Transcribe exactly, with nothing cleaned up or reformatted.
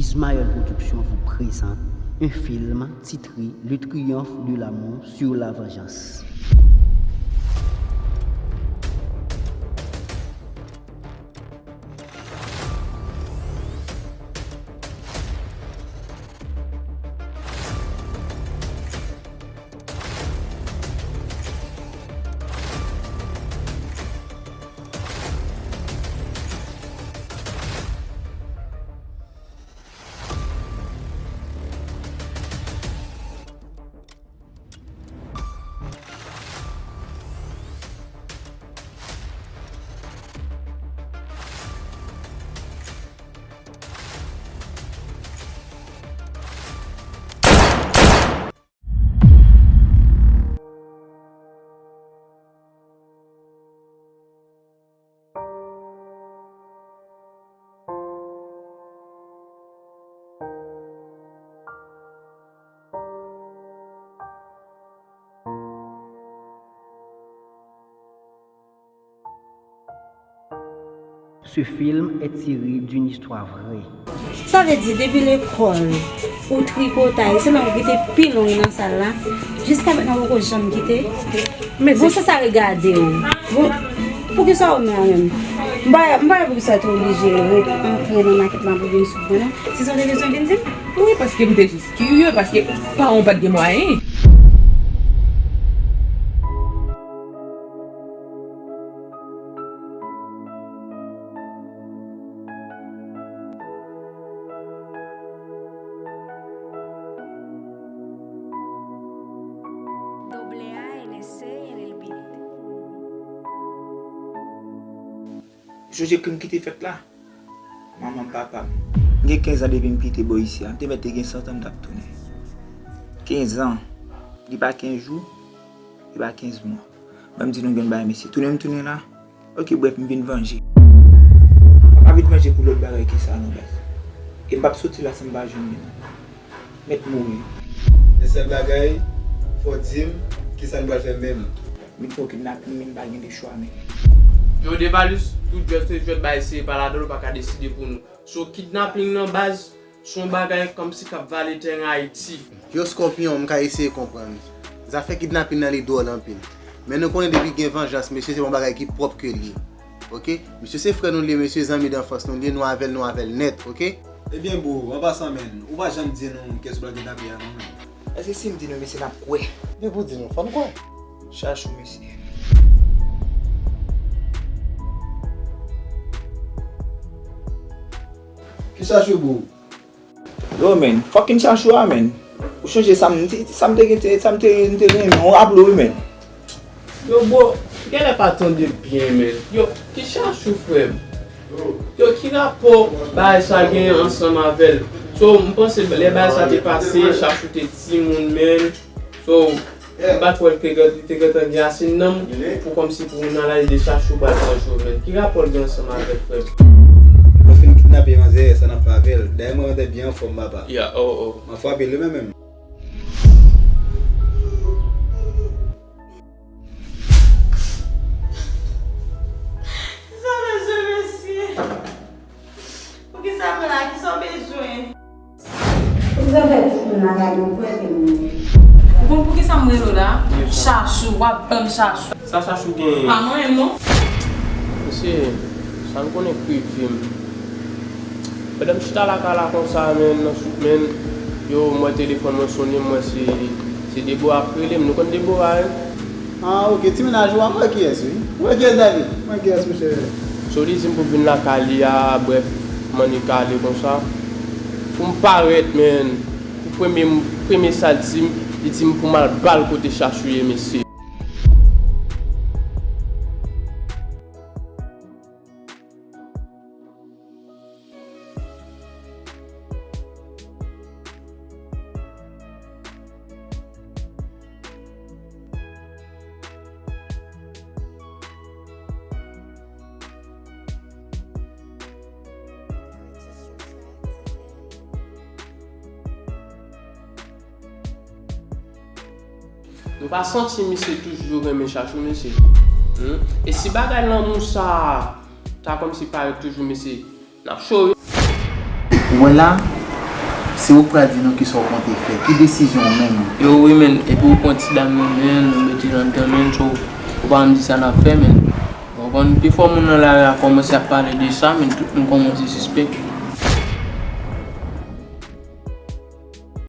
Ismaël Production vous présente un film titré Le Triomphe de l'amour sur la vengeance. Ce film est tiré d'une histoire vraie. Sa vle di, depi lekòl, ou tripotay, se la ou rete pi long nan sal la, jiska mentnan ou poko janm kite. Men bon, se sa regade w. Bon, poukisa ou menm menm? M pa, m pa wè poukisa w te oblije ret antre nan makèt la pou vin sou mwen, non. Se sa w te bezwen vin di m? Wi, paske m te jis kirye, paske paran w pa t gen mwayen. Doble A N C en el beat. Sonje krim ki te fèt la? Manman papa m. M gen kenz an depi m kite bò isi a. M te mèt te gen sèt an m t ap tounen. Kenz an. Li pa kenz jou, li pa kenz mwa. Ban m di nou gen bagay, mesye. Tounen m tounen la. Ok, brèf, m vin vanje. M pa ka vin vanje pou lòt bagay ke sa non, baz. E m p ap soti la san m pa jwenn li non. Mèt mouri. Men sèl bagay, fò w di m kisa n pral fè menm. Vin fè w kidnapin, men m pa gen de chwa, men. Yo, Devalus, tout jwèt se jwèt, bagay se pa ladan, nou pa ka deside pou nou. So, kidnaping nan, baz, se yon bagay kòmsi k ap vale tèren Ayiti. Yo, Scorpion, m ka eseye konprann. Zafè kidnapin nan, li dwòl anpil. Men nou konnen depi gen vanjans, mesye, se pa yon bagay ki pwòp ke l ye. Ok? Misye se frè nou l ye, mesye, zanmi danfans nou l ye, nou avè l, nou avè l nèt, ok? Ebyen, bro, an pasan, menn, ou pa janm di nou kiyès ou pral kidnape a, non, menn. Èske si m di nou, mesye, n ap kwè? Depi w di nou, fò n kwè. Chachou, mesye. Ki Chachou, bro? Yo, men, fucking Chachou a, men. Ou sonje sa m te, sa m te gen, sa m te, m te renmen, ou raple w, wi, men. Yo, bro, genlè pa tande byen, men. Yo, ki Chachou, frè m? Yo, ki rapò bagay sa genyen ansanm avè l? So, m panse lè bagay sa te pase, Chachou te timoun, men. So, m pa t wè l te gen, li te gentan gen ase nanm pou kòmsi pou moun analize Chachou pral manje w, men. Ki rapò l gen ansanm avè l, frè m? Mwen fin kidnape manzè, sa n ap fè avè l? Dayè mwen rete byen anfòm, papa. Ya, oh, oh. M ap frape l demen menm. Kisa w bezwen, mesye? Poukisa m la? Kisa w bezwen? Poukisa w fè timoun nan gade w frè ke moun? Ou konn poukisa m rele w la? Chachou, w ap ban m chachou. Sa Chachou genyen? Pa mwen menm non. Mesye, sa n konnen k rive m. Pandan m chita lakay la konsa, men, nan souf, men, yo, m wè telefòn mwen sonnen, m wè se, se Debora k rele m. Nou konn Debora, wi? Ah, ok, ti mennaj ou a, m wè kiyès, wi. M wè kiyès, David. M wè kiyès, monchè. So, li di m pou vin lakay li a, brèf, m annik ale konsa. Pou m parèt, men, pou premye, premye sa l di m, li di m pou m al ba l kote Chachou ye, mesye. Nou pa santi misye toujou renmen Chachou, mesye? Hmm? E si bagay lanmou sa a ta kòmsi parèt toujou, mesye, n ap cho wi. Ou wè la, Se ou k pral di nou kisa w konte fè, ki desizyon w menm? Yo, wi, men, epi ou pran ti dam nan men l, ou mete l anndan men l, so, ou pa janm di sa n ap fè, men. Ou konprann, pifò moun nan lari a kòmanse ap pale de sa, men tout moun kòmanse sispèk.